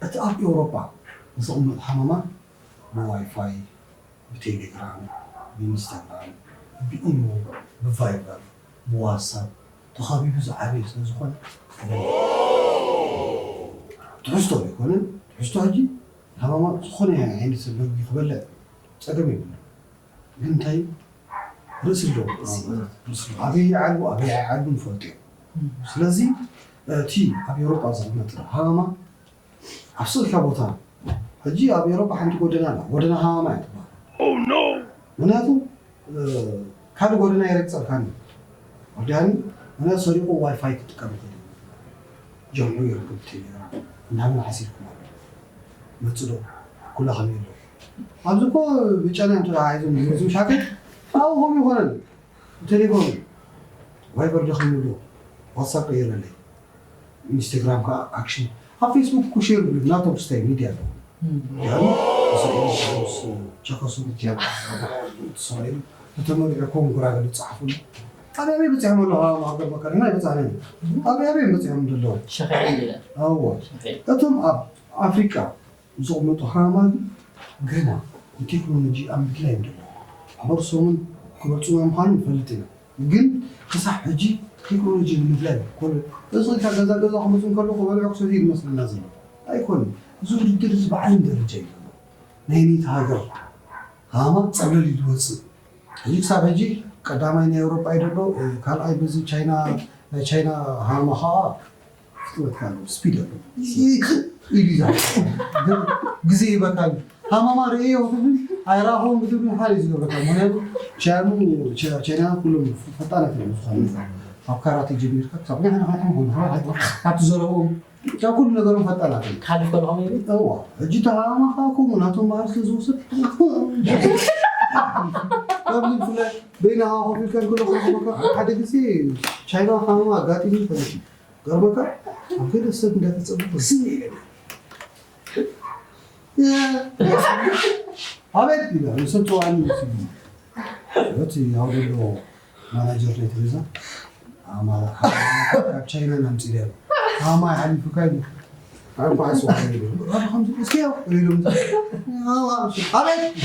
እቲ ኣብ ኤውሮጳ ዝቕመጥ ሓማማት ብዋይፋይ፣ ብቴሌግራም፣ ብኢንስታግራም፣ ብኢሞ፣ ብቫይበር፣ ብዋትሳፕ ተኸቢቡ ዝዓበየ ስለ ዝኾነ፣ ትሕዝቶ ኣይኮነን። ትሕዝቶ ሕጂ ሃማማ ዝኾነ ዓይነት ምግቢ ክበልዕ ጸገም የብሉን። ግን እንታይ ርእሲ ኣለዎ። ርእሲ። ርእሲ ኣለዎ። ኣበይ ይዓልቡ፣ ኣበይ ኣይዓልቡ ንፈልጦ እዮም። ስለዚ እቲ ኣብ ኤውሮጳ ዝቕመጥ ሃማማ ኣብ ስቕ ኢልካ ቦታ፣ ሕጂ ኣብ ኤውሮጳ ሓንቲ ጎደና ኣላ፣ ጎደና ሃማማ እያ ትበሃል። ምኽንያቱ፣ እ፣ ካልእ ጎደና ኣይረግጸልካን እዩ። ወዲያኒ፣ ምኽንያቱ ሰሪቑ ዋይፋይ ክጥቀም ይኽእል እዩ። ጀምዑ ይረክብ ቴሌግራም፣ እንዳመን ሓሲብኩም ኣሎ። መጽእ ዶ? ኩላ ከመይ ኣሎ? ኣብዚ እኮ ብጨና እዮም ተተሓሒዞም ዝመጹ ሻከት፣ ኣብኡ ከምኡ ይኾነን። ቴሌፎን፣ ቫይበር ደኺሙ ኣሎ፣ ዋትሳፕ ቀይረለይ። ኢንስታግራም ከዓ ኣክሽን። ኣብ ፌስቡክ እኮ ሼር ብሉ፣ ናቶም ስታይ ሚድያ ኣለዎ። እም። ያኒ፣ እስራኤል፣ ሩስ፣ ቸኮስሎቫኪያ፣ እስራኤል፣ ዝተመርዑ ኮንግራ ገለ ጸሓፉሉ። ኣበይ ኣበይ በጺሖም ኣለዉ? ኣብ ሃገር መከራ ናይ በጻሕና ኢና። ኣበይ ኣበይ እዮም በጺሖም ዘለዉ? ሸኺዕን ኢለ። ኣዎ። ሸኺዕ። እቶም ኣብ ኣፍሪቃ ዝቕመጡ ሃማማት ገና ንቴክኖሎጂ ኣብ ምድላይ እዮም ዘለዉ። ኣብ ሰሙን ክበጽሑና ምዃኖም ንፈልጥ ኢና። ግን ክሳብ ሕጂ ቴክኖሎጂ ንምድላይ ኮነ፣ እዚ ኢልካ ገዛ ገዛ ክመጹ እንከለዉ ክበልዑ ክሰትዩ ዝመስለና ዘሎ። ኣይኮነን። እዚ ውድድር እዚ ብዓለም ደረጃ እዩ ዘሎ። ናይ ነይቲ ሃገር ሃማማት ጸብለል እዩ ዝወጽእ። ሕጂ ክሳብ ሕጂ ቀዳማይ ናይ ኤውሮጳ እዩ ዘሎ፣ ካልኣይ በዚ ቻይና፣ ናይ ቻይና ሃማማ ኸኣ ክወድካ ኣሎ፣ ስፒድ ኣሎ። ይክ-፣ ኢሉ ይዛረብ። ግን ግዜ ይበካ እዩ። ሃማማ ርእዮ ክትብል ኣይረኣኹን ክትብል ሓደ እዩ ዝገብረካ። ምክንያቱ ቻይኑ፣ ቻ-፣ ቻይና ኩሎም ፈጣናት እዮም ዝኾኑ። ኣብ ካራቴ ጀሚርካ ክሳብ ናይ ሓደ ካብቲ ዘረብኦም፣ ካብ ኩሉ ነገሮም ፈጣናት እዮም። ክሓልፍ ከሎ ከመይ ይብል? እዋ፣ ሕጂ እቲ ሃማማ ከዓ ከምኡ ናቶም ባህሪ ስለ ዝወስድ፣ ካብዚ ብፍላይ በይንኻ ኮፍ ኢልካ እንከሎ ክረኽበካ ሓደ ግዜ ቻይና ሃማማ ኣጋጢሙ ይፈልጥ እዩ። ገርመካ ኣብ ገለ ሰብ እንዳተጸበኹ ዝም ኢለና። ኣቤት ኢለ ንሰብ ጨዋኒ ይመስል። እቲ ያው ዘሎ ማናጀር ናይ ትሬዛ ኣማራ ካብ ቻይና ናምጽእ ኢለ። ኣማ ሓሊፉካ ይብል። ኣንኳ ኣስዋ ይብል። ኣረ ከምዚ እስኪ ያው ኢሎም። ኣዋ ኣቤት።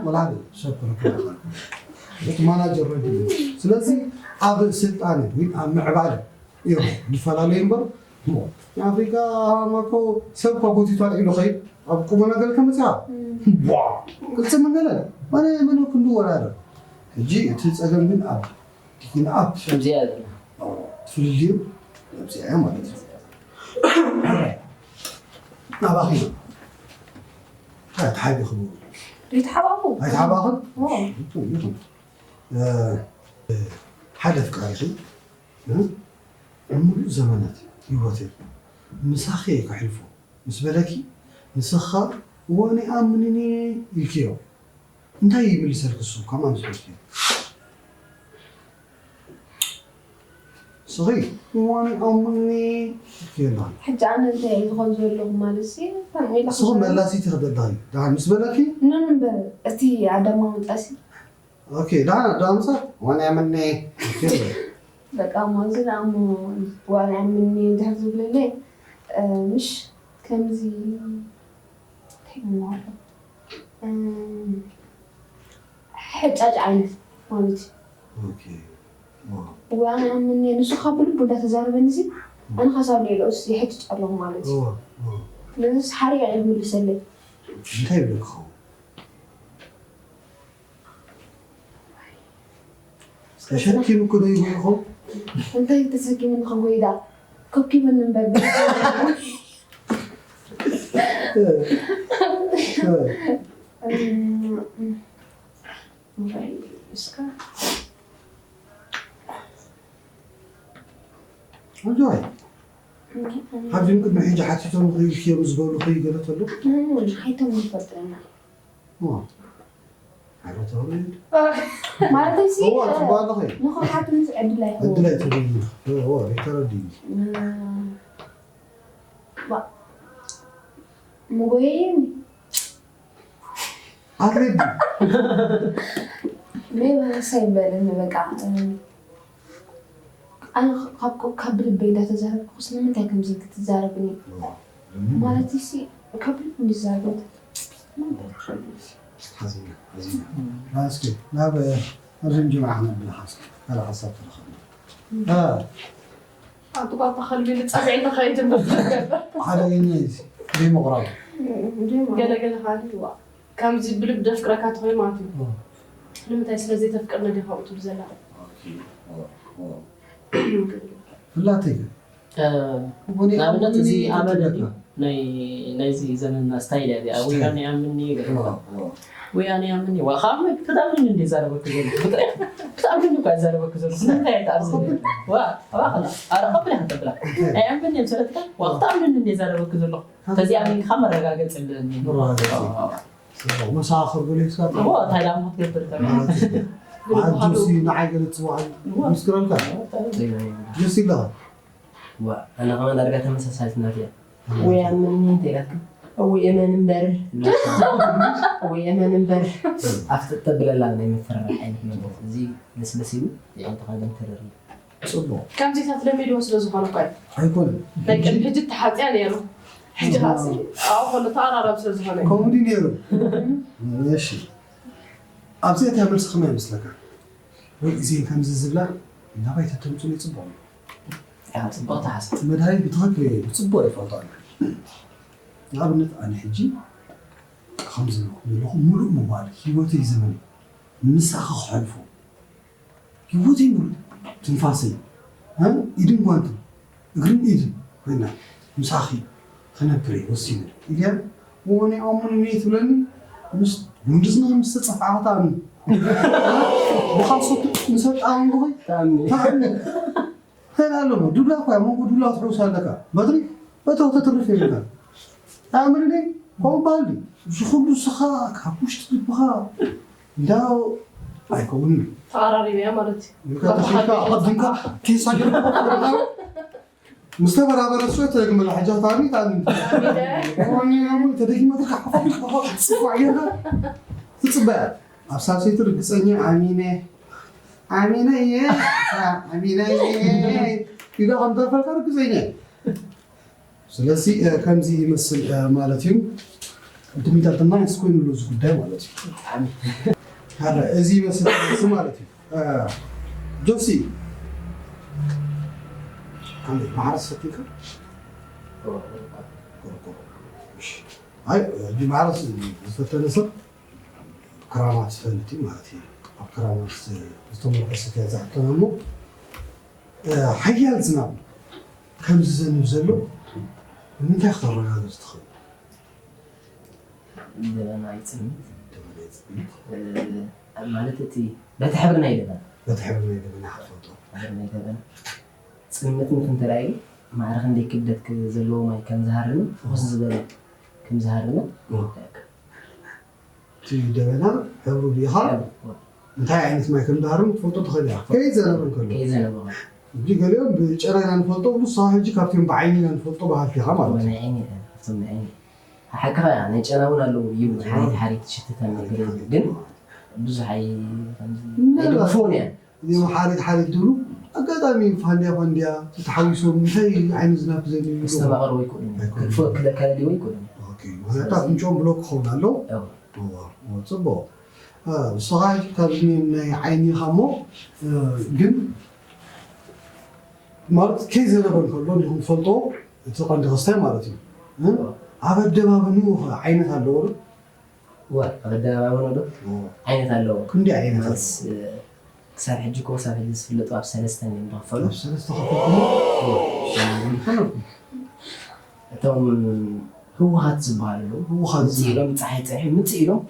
ወላ ሰብ ተረከበ። እቲ ማናጀር ረዲ። ስለዚ ኣብ ስልጣነ ወይ ኣብ ምዕባለ እዮም ዝፈላለዩ እምበር፣ እሞ ንኣፍሪካ ሃማማ እኮ ሰብ እኳ ጎቲቱ ኣልዒሉ ኸይድ ኣብ ቁመ ነገር ከመፅኣ። ዋ! ቅልፅም እንገለ፣ መነ መነ ክንዲ ወዳደር። ሕጂ እቲ ፀገም ግን ኣብ ዲኪን ኣብ ከምዚኣ እያ ዘላ። ፍልልዩ ኣብዚኣ እያ ማለት እዩ። ናባኺ ኣይተሓቢኹም። ኣይተሓባኹ? ኣይተሓባኹም? ኦ። ይኹን፣ ይኹን። እ፣ ሓደ ኣፍቃሪኺ፣ እ፣ ንምሉእ ዘመናት ህይወተይ ምሳኺ እየ ከሕልፎ ምስ በለኪ፣ ንስኻ እዋን ኣይኣምንን እየ ኢልክዮ። እንታይ ይምልሰልኪ እሱ? ከማን ዝፈልኪ። ንስኺ እዋን ኣይኣምንን እየ ኢልክዮ ኣለኺ። ሕጂ ኣነ እንታይ እየ ዝኾን ዘለኹ ማለት ሲ? እንታይ ኢለ ንስኺ ክዛረብ? መላሲቲ ክደለኺ። ደሓን ምስ በለኪ? ኖ፣ ኖ፣ እምበር፣ እቲ ኣደማምጣ ሲ? ኦኬ፣ ደሓን ኣደማምጻ? ዋና ያመነ። ኦኬ። በቃ፣ እሞ እዚ ደኣ እሞ ዋና ያመነ እንድሕር ዝብለለይ፣ እ፣ ምሽ ከምዚ እንታይ ይብልዎ? እ፣ ሕጫጭ ዓይነት ማለት እዩ። ኦኬ። ዋው። ዋና ያመነ ንሱ ካብ ልቡ እንዳተዛረበኒ እዚ፣ ኣነ ካሳብ ሌሎስ ይሕጭጭ ኣለኹ ማለት እዩ። ዋው፣ ዋው። ነዚስ ሓሪቕ እየ ዝምልሰለይ። እንታይ ይብለካ ኸውን? ተሸኪሙ እኮ ዶ ይጎይኹም? እንታይ ተሰኪሙ ንኽጎይ ደኣ? ከብኪበኒ እምበር። እ፣ እ። እም፣ እም፣ እስከ። ኣጆይ። እም፣ እም። ካብዚኦም ቅድሚ ሕጂ ሓቲቶም ርኢኽዮም ዝበሉኺ ገለ ተሎ? እም፣ ሓይቶም ይፈልጥና። ዋ። ማለት እዚ፣ እዋ፣ ጽቡቕ ኣለኺ። ንኽሓትምስ ዕድል ኣይህቦ። ዕድል ኣይትህብኒ። እዋ፣ ተረዲኒ። እ፣ ባ-፣ ምጎየይን ኣትሌት ድዩ? መይበረሰ ይበለኒ፣ በቃ፣ እ፣ ኣነ ካብ፣ ካብ ልበይ እንዳተዛረብኩስ ንምንታይ ከምዚ ክትዛረብኒ? ኦ፣ ለምን? ማለት ሲ፣ ካብ ልቢ እንዲዛረብ። ሓዚና፣ ሓዚና። ና እስኪ፣ ናብ፣ ኣብ ጅምዓ ክነብል ሓሳብ፣ ካልእ ሓሳብ ተረኸብና። እ። ኣንቲ ጓልታ ከልቢ ንጸብዒ ንኸይድ እምበር። ሓደ ገለ እዩ፣ ዘይምቕራብ። ገለ ገለ ኻሊ፣ ዋ። ከምዚ ብልቢ ደፍቅረካ ተኾይኑ ማለት እዩ። እ። ንምንታይ ስለ ዘይተፍቅርኒ ዲኻ ትብል ዘላ? ኦኬ። ኦ፣ ኦ። ፍላተይ ግን። እ፣ ንኣብነት እዚ ኣመል እዩ። ናይ፣ ናይዚ ዘመንና ስታይል እያ እዚኣ። ወይ ኣነ ያምኒ ገለ። ኦ፣ ኦ። ወይ ኣነ ያምኒ። ዋ፣ ካብ ክትኣምኒ እንደ ዛረበክ ዘሎ። ብጥሬ ክትኣምኒ እኳ ዛረበክ ዘሎ። ስለምንታይ ኣይትኣምኒ? ዋ፣ ዋ፣ ኸላ። ኣረ፣ ከብል እያ ከተብላ። እንታይ? ኣይኣምንን እየ፣ ስለትካ። ዋ፣ ክትኣምኒ እንደ ዛረበክ ዘሎ። ተዚኣ ሚንካ መረጋገጽ ኣለኒ። መረጋገጽ። ኦ። መሳኽር ብለይስካ እዎ፣ እንታይ ደኣ ክትገብር? ማለት እዩ። ግን ዓዲ በሃሉ ውሲ ንዓይ ገለ ትጽዋዕ እዎ። ምስክረልካ። እዎ፣ እንታይ ደኣ? ደስ ይብለኻ? ዋ፣ ኣነ ከማን ዳርጋ ተመሳሳሊት ናት እያ። እዎ። ወይ ኣመኒ እንታይ ኢላትካ? እዎ፣ እመን እምበር። እዎ፣ እመን እምበር። ኣፍጥጥ ተብለላ ናይ መፈራርሒ ዓይነት መንፈስ። እዚ ልስልስ ኢሉ፣ ይቕንጥኻ ግን ተረር እዩ። ጽቡቕ። ከምዚታት ለሚድዎ ስለ ዝኾነ እኮ እዩ። ኣይኮነን። ናይ ቅድሚ ሕጂ ተሓጽያ ነይሩ። ሕጂ ኸዓ ሲ፣ ኣብኡ ከሎ ተቐራራቢ ስለ ዝኾነ እዩ። ከምኡ ድዩ ነይሩ? እሺ። ኣብዚኣ እታ መልሲ ከመይ ይመስለካ? ወይ እዚ ከምዚ ዝብላ ናባይ ተተምጽኡ ጽቡቕ እዩ። እያ፣ ጽቡቕቲ ሓሳብ። መድሃኒት ብትኽክል እየ፣ ብጽቡቕ እፈልጦ ኣለኹ። ንኣብነት ኣነ ሕጂ ከምዚ ዘለኹ ዘለኹ ምሉእ ምዋል ህይወተይ ዘመን ምሳኻ ክሓልፎ ህይወተይ ሙሉእ ትንፋሰይ፣ እ፣ ኢድን ጓንትን እግርን ኢድን ኮይና ምሳኺ ክነብር እየ ወሲነ ኢልያ። እሞ ናይ ኣሙን እየ ትብለኒ። ምስ ጉንድዝና ምስ ተጸፋዕካ ተኣምን። ብኻልሶ ምስ ኣጣወምኩኺ ተኣምን። ተኣምን። እንታይ ኣሎ? ዱላ እኳ ኣብ መንጎ ዱላ ትሕውስ ኣለካ። በትሪ በቶ ከተትርፍ የብልካ። ተኣምን እንዴ? ከምኡ በሃል ድዩ? እዚ ኩሉ ንስኻ ካብ ውሽጢ ልብኻ እንዳ ኣይከውንን እዩ። ተቐራሪበያ ማለት እዩ። ኢልካ ተኺልካ ኣቐዲምካ ኬሳ ገይርካ ምስ ተበራበረ እሱ ተደግመላ። ሕጂ ታሚ ታሚ። ኣሚነ። እዋኒ ናሙ ተደግመ ተካ ሓፋ ጽፋ ጌርካ ትጽበያ። ኣብ ሳልሰይቲ ርግጸኛ ኣሚነ። ኣሚነ እየ። ኣሚነ እየ። ኢሉ ከም ተፈልካ ርግጸኛ እየ። ስለዚ፣ እ፣ ከምዚ ይመስል፣ እ፣ ማለት እዩ። ቅድም ኢልካ ናይስ ኮይኑሉ እዚ ጉዳይ ማለት እዩ። ሓደ እዚ ይመስል እዚ ማለት እዩ። እ፣ ጆሲ፣ ከመይ ማዕረ ትፈትካ? ኮረኮሮ። እሺ። ኣይ፣ እዚ ማዕረ ዝፈተነ ሰብ ክራማት ዝፈልጥ እዩ ማለት እዩ። ኣብ ክራማት ዝተመርኮሰ እያ ዝሓተና እሞ፣ እ፣ ሓያል ዝናብ ከም ዝዘንብ ዘሎ ንምንታይ ክተረጋግጽ ትኽእል? ደበና ይጽልምት። ደበና ይጽልምት። እ፣ ማለት እቲ በቲ ሕብሪ ናይ ደበና። በቲ ሕብሪ ናይ ደበና ክትፈልጦ። ሕብሪ ናይ ደበና። ጽልምት ምትንተላይ ማዕረ ክንደይ ክብደት ክ-፣ ዘለዎ ማይ ከም ዝሃርምን ፍኹስ ዝበለ ከም ዝሃርምን እ። ይሕብረካ። እቲ ደበና ሕብሩ ርኢኻ ሕብሩ፣ እ። እንታይ ዓይነት ማይ ከም ዝሃርም ክትፈልጦ ትኽእል ኢኻ። ከይዘነበ እንከሎ። ከይዘነበ። ሕጂ ገሊኦም ብጨና ኢና ንፈልጦ፣ ንስኻ ሕጂ ካብቶም ብዓይኒ ኢና ንፈልጦ በሃልቲ ኢኻ ማለት እዩ። ናይ ዓይኒ፣ እ፣ ካብቶም ናይ ዓይኒ። ሓቅኻ እያ፣ ናይ ጨና እውን ኣለዉ እዩ፣ ሓሪት ሓሪት ትሽትተን ነገር እዩ። ግን ብዙሕ ኣይ-፣ ከምዚ ምናልባት ኣይደግፎን እያ። እዚኦም ሓሪት ሓሪት ዝብሉ ኣጋጣሚ ፋንድያ ፋንድያ ተተሓዊሶም እንታይ ዓይነት ዝናብ ክዘንብ እዩ? ክስተማቐርዎ ኣይክእሉን እዮም። ኣይክእሉን። ክልፎ-፣ ክለ-፣ ከለልይዎ ኣይክእሉን እዮም። ኦኬ፣ ምኽንያቱ ኣፍንጭኦም ብሎክ ክኸውን ኣለዎ። እዎ። እዎ፣ እዎ፣ ጽቡቕ። እ፣ ንስኻ ካብዚ ናይ ዓይኒ ኢኻ እሞ፣ እ፣ ግን ማለት ከይዘነበ እንከሎ እንዲኹም ትፈልጦ እቲ ቀንዲ ክስታይ ማለት እዩ። እ? ኣብ ኣደባብንኡ ኸ ዓይነት ኣለዎ ዶ? እወ፣ ኣብ ኣደባብንኡ ዶ? እዎ። ዓይነት ኣለዎ። ክንደይ ዓይነት ማለት፣ ኣለዎ? እ፣ ክሳብ ሕጂ እኮ ክሳብ ሕጂ ዝፍለጡ ኣብ ሰለስተ እዮም ዝኸፈሉ። ኣብ ሰለስተ ከፈልኩሞ? እዎ። ከፈልኩም። እቶም ህወሓት ዝበሃሉ ኣለዉ። ህወሓት ምጽእ ዝበሃሉ። ኢሎም፣ ጸሓይ ጸኒሑ ምጽእ ኢሎም፣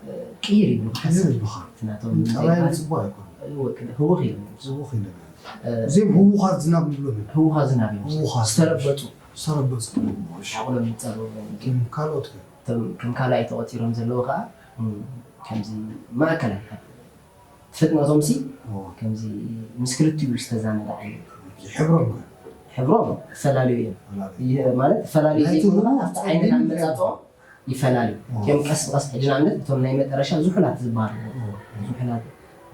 እ፣ ቅይር ይብሉ። ቅይር ይብሉኻ። እቲ ናቶም ጠባዮም ዘይግባእ ጽቡቕ ኣይኮነን። እወ፣ ህውኽ ኢሎም እዮም። ህውኽ ኢሎም እዮም። እ፣ እዚኦም ህውኻት ዝናብ ንብሎም እዮም። ህውኻት ዝናብ እዮም። ህውኻት ዝተረበጡ። ዝተረበጡ። እሺ። ዓቕሎም ዝጸረሩ እዮም። ከም ካልኦት ከ? እቶም ከም ካልኣይ ተቖጺሮም ዘለዉ ከኣ፣ እም፣ ከምዚ ማእከላይ ፍጥነቶምሲ እዎ። ከምዚ ምስ ክልቲኡ ዝተዛመደ ዓይነት። ሕብሮም ከ? ሕብሮም ይፈላለዩ እዮም። ይፈላለዩ። ይህ ማለት ይፈላለዩ ናይቲ ዘይኮኑ እውን ኣብቲ ዓይነት ጸሊም ኣመጻጽኦም ይፈላለዩ። እዎ። እዮም ቀስ ብቐስ ሕጂ ንኣብነት እቶም ናይ መጠረሻ ዝሑላት ዝበሃሉ እዎ። ዝሑላት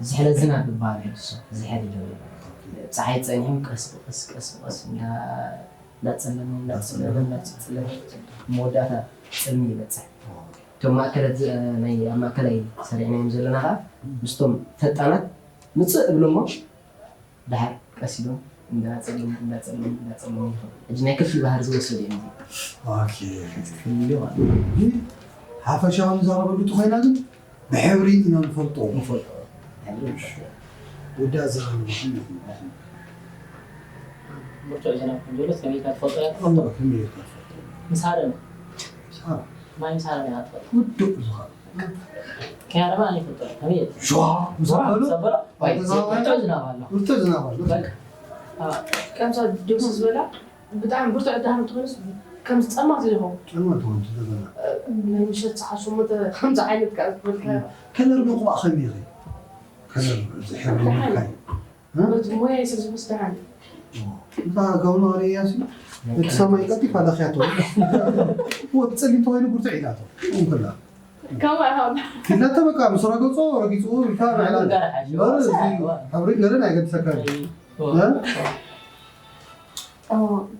ዝሕለ ዝናብ ዝበሃሉ እዮም እሶም። ዝሕል ይደብሩ። ጸሓይ ጸኒሑ ቀስ ብቐስ ቀስ ብቐስ እንዳ-፣ እንዳጸለመ እንዳጸለመ እንዳጸለመ መወዳእታ ጽልሚ ይበጽሕ። እዎ። እቶም ማእከላት ዝ-፣ ናይ ኣብ ማእከላይ ሰሪዕናዮም ዘለና ኸዓ ምስቶም ፈጣናት ምጽእ እብሎሞ ደሓር ቀስ ኢሎም እንዳጸለሙ እንዳጸለሙ እንዳጸለሙ ይኸዱ። ሕጂ ናይ ክፍሊ ባህሪ ዝወሰዱ እዮም። ኦኬ። ክፍሊ ማለት እዩ። ግን ሓፈሻዊ ንዛረበሉ እንተኾይና ግን ብሕብሪ ኢና ንፈልጦ። ንፈልጦ። ሕብሪ ንፈልጦ። ወዲ ኣዘራርባኹም ይኹን። ብርቱዕ ዝናብ ከም ዘሎስ ከመይ ኢልካ ትፈልጦ ኢኻ? እሞ ከመይ ኢልካ ትፈልጦ? ምስ ሃረመ። ምስ ሃረመ። ማይ ምስ ሃረመ ኢኻ ትፈልጥ? ውዱእ ዝኾነ። ከይሃረመ ኣነ ይፈልጦ። ከመይ ኢልካ? ሸዋ፣ ምስ ኣበሎ? ምስ ኣበሎ? ዋይ፣ ብርቱዕ ዝናብ ኣሎ። ብርቱዕ ዝናብ ኣሎ። በቃ። ኣዎ። ከምሳ ዶስ ዝበላ ብጣዕሚ ብርቱዕ ደሃም ትኾንስ ከም ጸልማት እዩ ዝኸውን። ጸልማት ትኾን ትደበና። እ፣ ናይ ምሸት ሰዓት ሸሞንተ ከምዚ ዓይነት ከኣ ዝበልካዮ። ከለር ምቕባእ ከመይ ኢኺ? ከለር እዚ ሕብሪ ደሓን። ምልካይ። እ? በቲ ሞያ ስለ ዝመስ ደሓን። ኦ፣ እዛ ጋውና ርእያሲ፣ እቲ ሰማይ ቀልጢፋ ለኽያቶ። እዎ፣ ብጸሊም ተባሂሉ ብርቱዕ ኢላቶ። እንክላ። ከምኡ ኣይሃብን። ፊትነተ በቃ ምስ ረገጾ ረጊጹ ኢልካ ምዕላል። እምበር እዚ ሕብሪ ገለን ኣይገድሰካን። እ? ኦ፣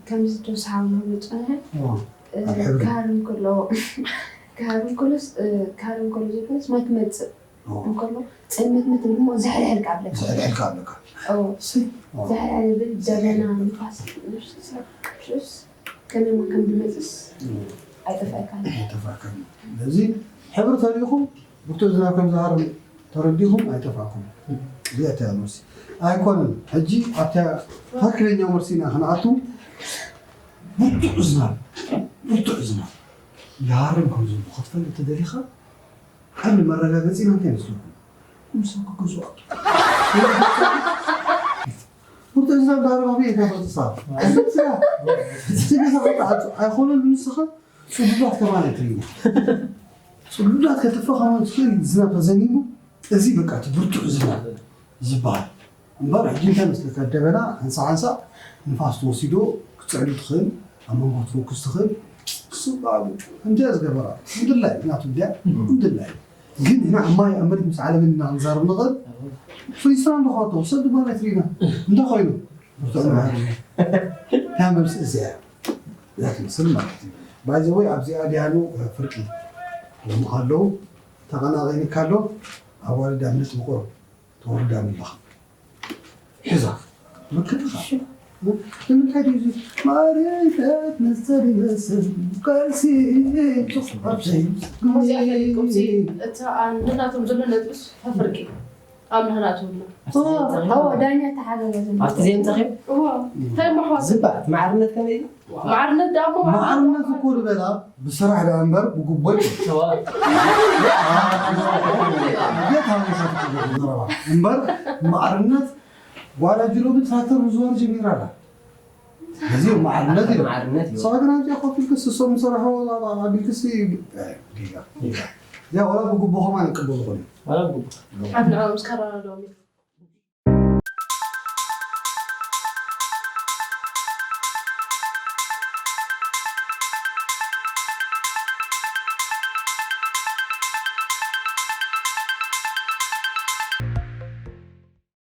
ከምዚ ዶ ሰሓብና መጽንሒ፣ ኦ፣ እ፣ ኣብ ሕብሪ። ክሃርም ከሎ፣ ክሃርም ከሎስ፣ እ፣ ክሃርም ከሎ ዘይኮነስ ማይ ክመጽእ ኦ። እንከሎ፣ ጽልምትምት እሞ ዝሕልሕል ከኣ ኣለካ። ዝሕልሕል ከኣ ኣለካ። ኦ፣ እሰይ። ኦ። ዝሕልሕል ይብል፣ ደበና፣ ንፋስ፣ ንሱ ሰብ፣ ንሱስ ከመይ ከም ዝመጽእስ ኦ። ኣይጠፍኣካን። ኣይጠፍኣካን። ስለዚ ሕብሪ ተሪኢኹም፣ ብርቱዕ ዝናብ ከም ዝሃርም ተረዲኹም ኣይጠፍኣኩም። እዚኣ እያ መልሲ። ኣይኮነን። ሕጂ ኣብታ ትኽክለኛ መልሲ ኢና ክንኣቱ። ብርቱዕ ዝናብ፣ ብርቱዕ ዝናብ ይሃርም ከም ዘሎ ክትፈልጥ ተደሊኻ፣ ቀንዲ መረጋገጺና እንታይ ይመስለኩም? ኩሉ ሰብ ክገዝኦ። ብርቱዕ ዝናብ ዳርባ ቤት ናፈርጥሳ። ስጋ፣ ስጋ ኣይኮነን ንስኻ ጽጉባት ከማን ትርኢና። ጽጉባት ከተፋ ከማን ትኽእል ዝናብ ተዘኒቡ፣ እዚ በቃ እቲ ብርቱዕ ዝናብ ዝበሃል። እምበር ሕጂ እንታይ መስለካ፣ ደበና ሓንሳ ሓንሳ ንፋስ ተወሲዶ ክትጽዕሉ ትኽእል፣ ኣብ መንጎ ትፈኩስ ትኽእል። ክስብ ብኣቡ እንድያ ዝገበራ፣ እንድላይ ናቱ እንድያ፣ እንድላይ። ግን ኢና ኣብ ማይ ኣብ መሬት ምስ ዓለምን ኢና ክንዛረብ ንኽእል። ፍሪስራን ዶ ኸዋቶ ሰብ ድማ ናይ ትሪና እንታይ ኮይኑ? ብርቱዕ ዝናብ። እታ መልሲ እዚኣ እያ። እዛ ትመስል ማለት እዩ። ባይ ዘ ወይ ኣብዚኣ ዲያኑ ፍርቂ ሎሚ ከለዉ ተቐናቒንካ ኣሎ። ኣዋልዳ ምልጥ ምቑር ተወርዳ ምለኻ። ሕዛ። መከተኻ። ንምንታይ ድዩ እዚ? ማርታት መሰል ይመስል። ቃልሲ ጽሑፍ ኣብሰይ። ከምዚኣ ፈሊጥኩም ሲ፣ እቲ ኣብ ንህናቶም ዘሎ ነጥብስ ፈፍርቂ። ኣብ ንህናቶም ኣሎ። ኣብቲ ዜም ተኺቡ? ኣብቲ ዜም ተኺቡ? እዎ። እንታይ እሞ ኣሕዋት? ዝባ፣ እቲ ማዕርነት ከመይ እዩ? ማዕርነት ደኣ እኮ ማዕርነት እኮ ዝበላ ብስራሕ ደኣ እምበር ብጉቦ ኣይኮነን። እዎ። ቤት ሃገር ዘረባ እምበር ማዕርነት ጓል ኣጅሎ ብትራክተር ምዝዋር ጀሚራ ኣላ። እዚ ማዕርነት እዩ። ማዕርነት እዩ። ሰባ ግን ኣብዚኣ ኮፍ ኢልክስ እሶም ዝሰርሕዎ ኣቢልክስ ጌጋ፣ ጌጋ። እዚኣ ዋላ ብጉቦ ከማን ይቅበሉ ይኾኑ። ዋላ ብጉቦ። ኣብ ንዕኦም ዝከራረዶም እዩ።